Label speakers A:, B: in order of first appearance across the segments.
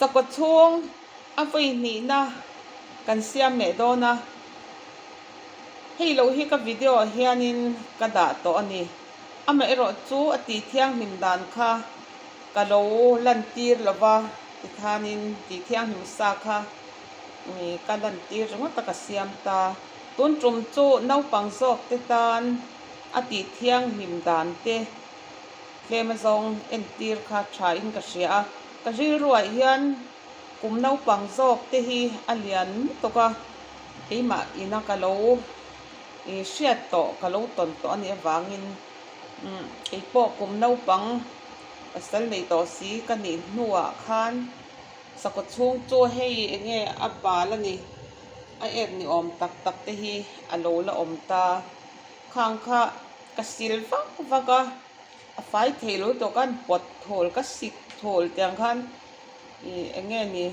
A: Sakawt chhung a vawi hnihna kan siam leh dawn a, hei lo hi ka video ah hianin ka dah tawh a ni. Amaherawh chu a tih thianghlim dan kha ka lo lantir lo va, tikhanin tih thianghlim sa kha ka lantir ringawt a ka siam ta. Tun tum chu naupang zawk te tan a tih thianghlim dan te tlem azawng entir kha tha in ka hria a, ka rilruah hian kum naupang zawk te hi a lian lutuk a, keimah ina ka lo hriat tawh ka lo tawn tawh a nih avangin keipawh kum naupang pasal nei tawh si ka nih hnuah khan sakawt chhung chu hei eng nge a bal a ni a ek ni awm tak tak te hi a lo la awm ta khang kha ka sil vak vak a a fai thei lo tawh khan pawt thawl ka sik thawl tiang khan ih eng nge ni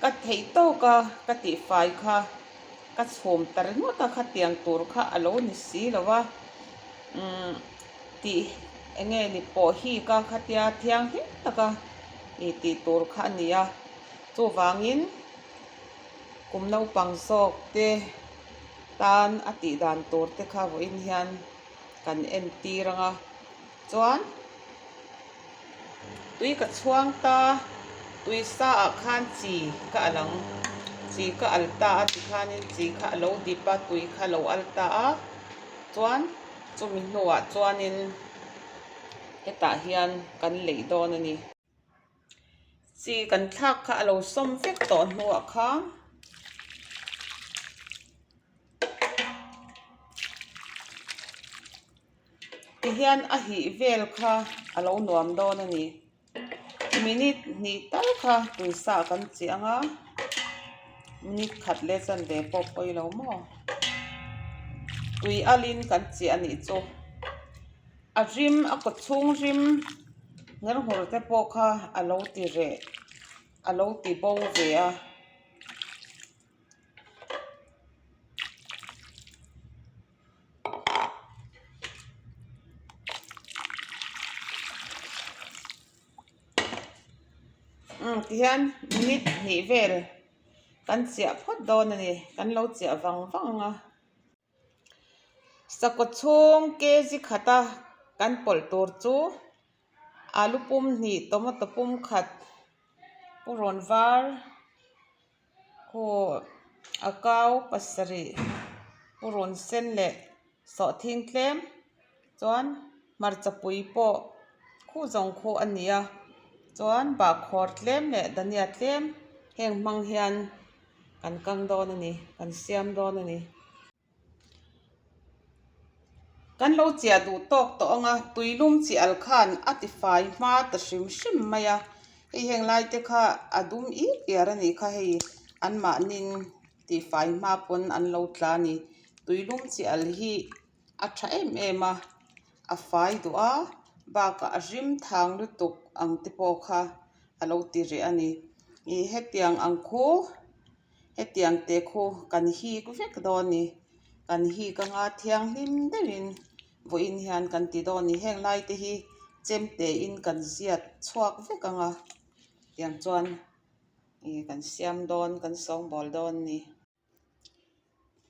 A: ka theih tawk a ka tih fai kha ka chhum ta ringawt a khatiang tur kha a lo ni si lo va umm tih eng nge ni pawh hi ka khatia thianghlim taka ih tih tur kha a ni a chuvangin kum naupang zawk te tan a tih dan tur te kha vawiin hian kan entir ang a chuan tui ka chhuang ta tui sa ah khan chi ka al ang chi ka al ta a tikhanin chi kha a lo dip a tui kha a lo al ta a chuan chumi hnuah chuanin hetah hian kan leih dawn a ni. Chi kan thlak kha a lo sawm vek tawh hnuah khan tihian a hih vel kha a lo nuam dawn a ni minute hnih tal kha tuisa kan chiah ang a minute khat leh chanve pawh pawi lo maw tui alin kan chiah a nih chu. A rim a kawt chhung rim ner nghur te pawh kha a lo ti reh a lo ti bo ve a. Umm tihian minute hnih vel kan chiah phawt dawn a ni kan lo chiah vang vang ang a. Sakawt chhung kg khata kan pawlh tur chu alu pum hnih tomato pum khat purawn var khaw a kau pasarih purawn sen leh sawhthing tlem chuan hmarcha pui pawh khu zawng khu a ni a chuan bahkhawr tlem leh dania tlem heng hmang hian. Kan kang dawn a ni, kan siam dawn a ni. Kan lo chiah duh tawk tawh ang a, tuilum chi al khan a ti fai hma ta hrim hrim mai a. Hei heng lai te kha a dum ir iar a nih kha hei anmahnin ti fai hma pawn an lo tla a ni. Tuilum chi al hi a tha em em a, a fai duh a, bakah a rim thang lutuk ang te pawh kha a lo ti reh a ni. Ih hetiang ang khu hetiang te khu kan hik vek dawn a ni. Kan hik anga thianghlim deuhin vawiin hian kan ti dawn a ni. Heng lai te hi chemte in kan ziat chhuak vek ang a tiang chuan ih kan siam dawn kan sawngbawl dawn a ni.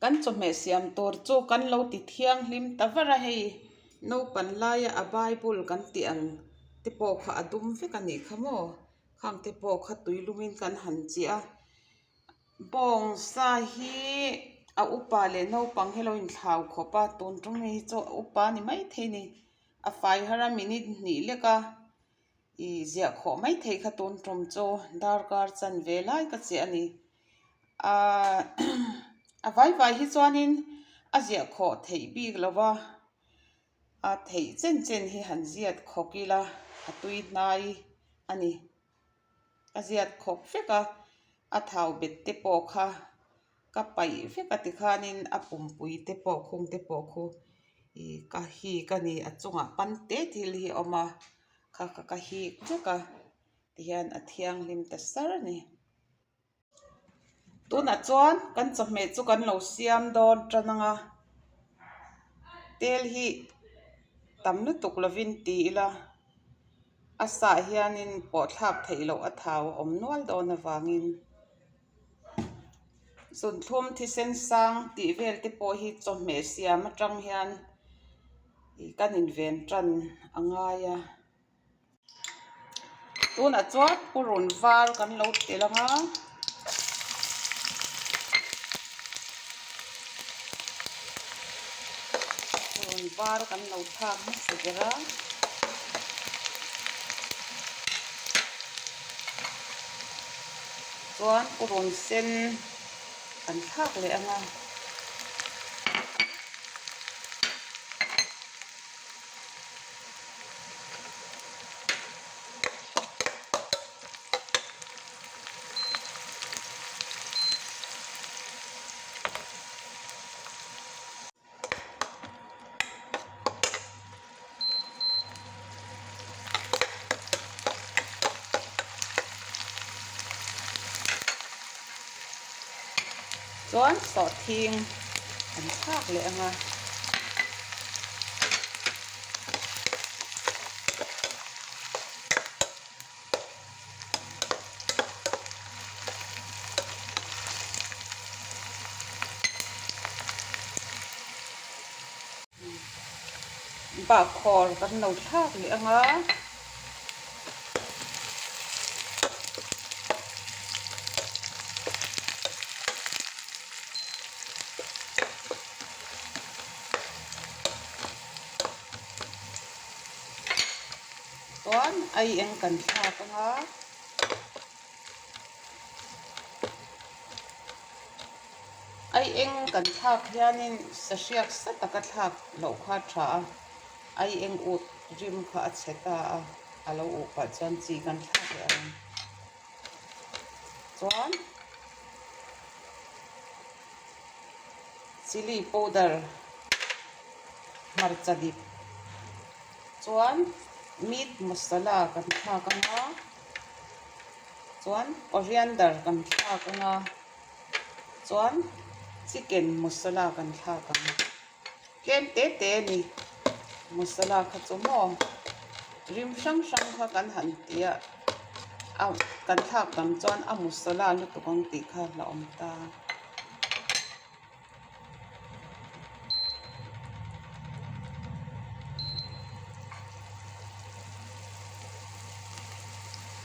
A: Kan chawhmeh siam tur chu kan lo ti thianghlim ta var a hei naupan laia a bible kan tih ang te pawh kha a dum vek a nih kha maw khang te pawh kha tui lumin kan han chiah a bawng sa hi a upa leh naupang hi lo inthlau khawp a tun tum hi chu a upa a ni maithei a ni a fai har a minute hnih lek a. Ih ziah khawh mai theih kha tun tum chu darkar chan ve lai ka chiah a ni. Ahh a vai vai hi chuanin a ziah khawh theih bik lo va, a theih chen chen hi han ziat khawk ila a tui hnai a ni. A ziat khawk vek a, a thau bet te pawh kha ka paih vek a tikhanin a pumpui te pawh khung te pawh khu ih ka hik a ni a chungah pan te thil hi a awm a kha kha ka hik vek a tihian a thianghlim ta sar a ni. Tunah chuan kan chawhmeh chu kan lo siam dawn tan ang a tel hi tam lutuk lovin ti ila. A sah hianin pawh thlak theih loh a thau a awm nual dawn avangin Zunthlum thisen sang tih vel te pawh hi chawhmeh siam atang hian ih kan inven tan a ngai a. Tunah chuan purun var kan lo telh ang a. Purun var kan lo thlak hmasa ber a. Chuan purun sen kan thlak leh ang a. Chuan sawhthing an thlak leh ang a. Bahkhawr kan lo thlak leh ang a. Chuan ai eng kan thlak ang a. Ai eng kan thlak hianin sahriak sa taka thlak loh kha a tha a, ai eng ut rim kha a chhe ta a, a lo uh pah chuan chi kan thlak leh ang. Chuan chilli powder hmarcha dip chuan meat masala kan thlak ang a, chuan coriander kan thlak ang a. Chuan chicken masala kan thlak ang. Tlem te te a ni masala kha chu maw rim hrang hrang kha kan han ti a, a kan thlak tam chuan a masala lutuk ang tih kha a awm ta.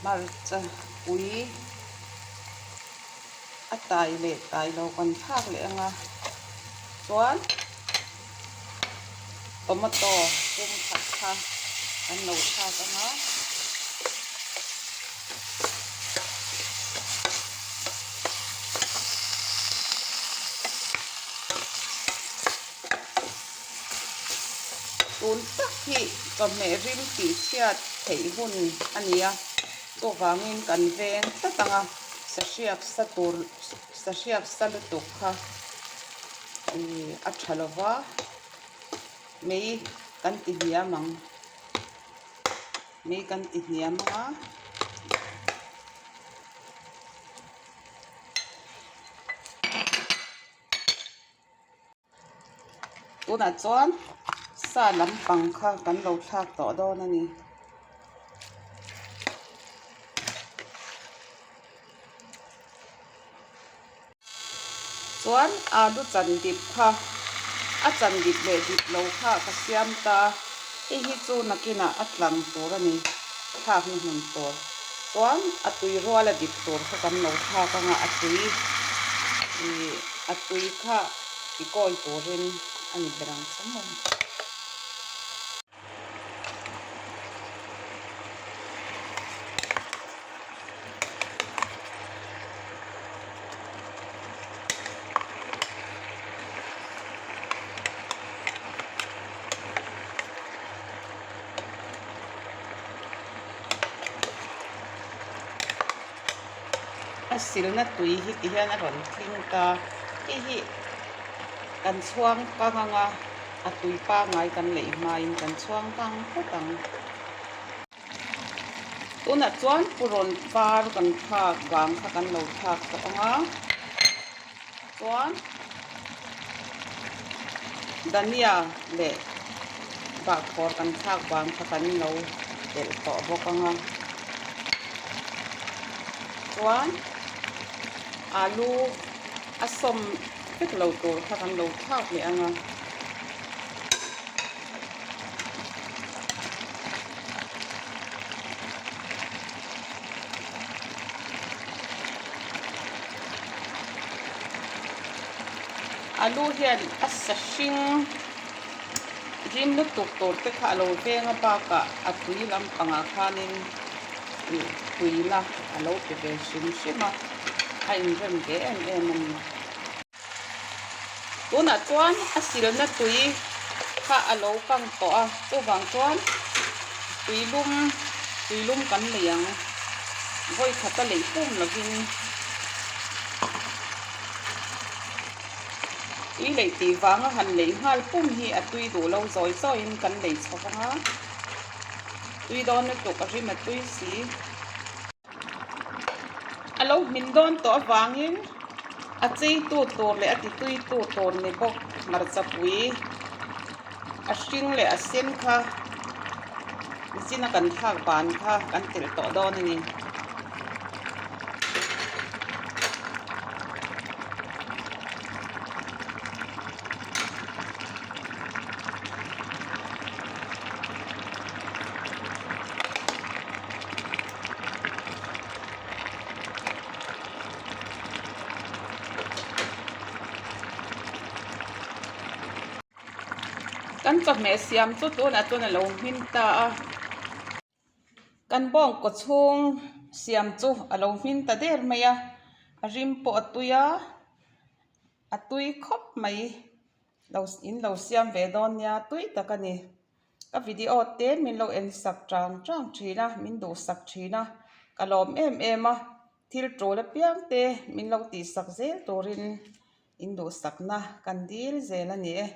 A: Hmarcha pui a tai leh tai lo kan thlak leh ang a chuan tomato pum khat kha kan lo thlak ang a. Tun tak hi chawhmeh rim tih chhiat theih hun a ni a, chuvangin kan veng tlat ang a, sahriak sa tur sahriak sa lutuk kha ih a tha lo va, mei kan ti hniam ang. Mei kan ti hniam a. Tunah chuan sa lampang kha kan lo thlak tawh dawn a ni. Chuan alu chan dip kha a chan dip leh dip lo kha ka siam ta a, hei hi chu nakinah a tlang tur a ni thlakna hmun tur. Chuan a tui ruala dip tur kha kan lo thlak ang a, a tui ih a tui kha ti kawi turin a ni ber ang chu maw. A silna tui hi ti hian a rawn tling ta hei hi kan chhuang kang ang a. A tui pangngai kan neih hmain kan chhuang kang phawt ang. Tunah chuan purawn var kan thlak vang kha kan lo thlak tawh ang a, chuan dhania leh bahkhawr kan thlak vang kha kan lo Telh tawh bawk ang a. Chuan alu a sawm vek lo tur kha kan lo thlak leh ang a. Alu hian a sa hring. Rim lutuk tur te kha a lo veng a bakah a tui lampangah khanin ih tui la a lo pe ve hrim hrim a, a inrem ve em em a ni. Tunah chuan a silna tui kha a lo kang tawh a, chuvang chuan tui lum tui lum kan nei ang vawi khat a leih pum lovin. Tui leih tih vanga han leih nghal pum hi a tui duh lo zawi zawiin kan lei chho vang a, tui dawn lutuk a rim a tui si. A lo hmin dawn tawh avangin a cheitu tur leh a tituitu tur ni bawk hmarchapui a hring leh a sen kha nichin a kan thlak ban kha kan telh tawh dawn a ni. Kan chawhmeh siam chu tunah chuan a lo hmin ta a. Kan bawng kaw chhung siam chu a lo hmin ta der mai a, a rim pawh a tui a, a tui khawp mai. Lo in lo siam ve dawn nia tui tak a ni. Ka video te min lo en sak chang chang thin a, min duh sak thin a, ka lawm em em a, thil tul apiang te min lo tih sak zel turin in duhsakna kan dil zel a ni e.